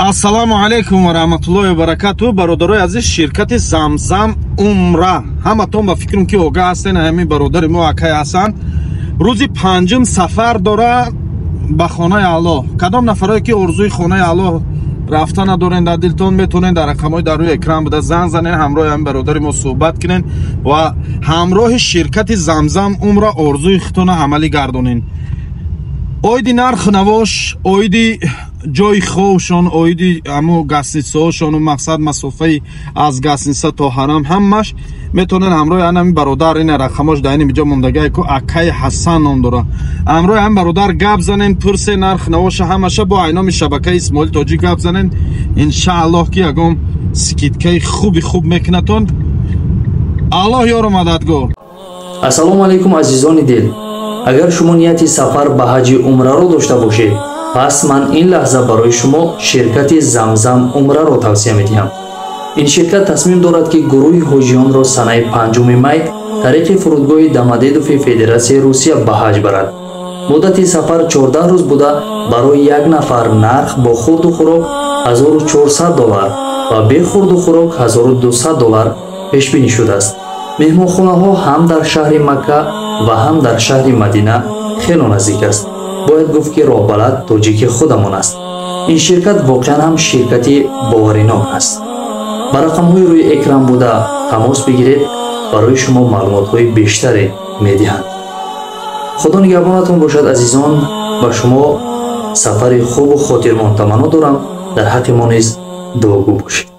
Ассалому алайкум ва раҳматуллоҳи ва баракатуҳ. Бародарои азиз, ширкати Замзам Умра, ҳаматон ба фикрам, ки огаҳ ҳастен. Ҳамин бародари мо, акай Ҳасан, рӯзи панҷум сафар дора ба хонаи Аллоҳ. Кадом нафарое ки орзуи хонаи Аллоҳ рафта надорен дар дилтон, метавонен дар рақамҳои дар рӯи экран буда занг занен, ҳамроҳи ҳамин бародари мо суҳбат кунен ва ҳамроҳи ширкати Замзам Умра орзуи худтона амалӣ гардонен. Оиди нарх навош, оиди ҷои хобшон, оиди ҳамо гостиницаҳошону мақсад, масофаи аз гостиница то ҳарам, ҳамаш метавонен ҳамроҳи ҳамин бародар. Ина рақамош дар ин ҷо мондагае ку, акаи Ҳасан ном дора. Ҳамроҳи ҳамин бародар гап занен, пурсе нарх навоша ҳамаша. Бо айноми шабакаи Исмоил Тоҷик гап занен, иншааллоҳ, ки ягон скидкаи хуби хуб мекунатон. Аллоҳ ёру мададгор. Ассалому алайкум, азизони дил! Агар шумо нияти сафар ба ҳаҷи умраро дошта бошед, пас ман ин лаҳза барои шумо ширкати Замзам Умраро тавсия медиҳам. Ин ширкат тасмим дорад, ки гурӯҳи ҳоҷиёнро санаи 5 май тариқи фурудгоҳи Домодедови Федератсияи Русия ба ҳаҷ барад. Муддати сафар 14 рӯз буда, барои як нафар нарх бо хурду хӯрок 1400 доллар ва бе хурду хӯрок 1200 доллар пешбинӣ шудааст. Меҳмонхонаҳо ҳам дар шаҳри Макка ва ҳам дар шаҳри Мадина хело наздик аст. Бояд гуфт, ки роҳбалад тоҷики худамон аст. Ин ширкат воқеан ҳам ширкати боваринок аст. Ба рақамҳои рӯи экран буда тамос бигиред, барои шумо маълумотҳои бештаре медиҳанд. Худо нигаҳбонатон бошад, азизон. Ба шумо сафари хубу хотирмон таманно дорам. Дар ҳаққи мо низ дуогӯ бошед.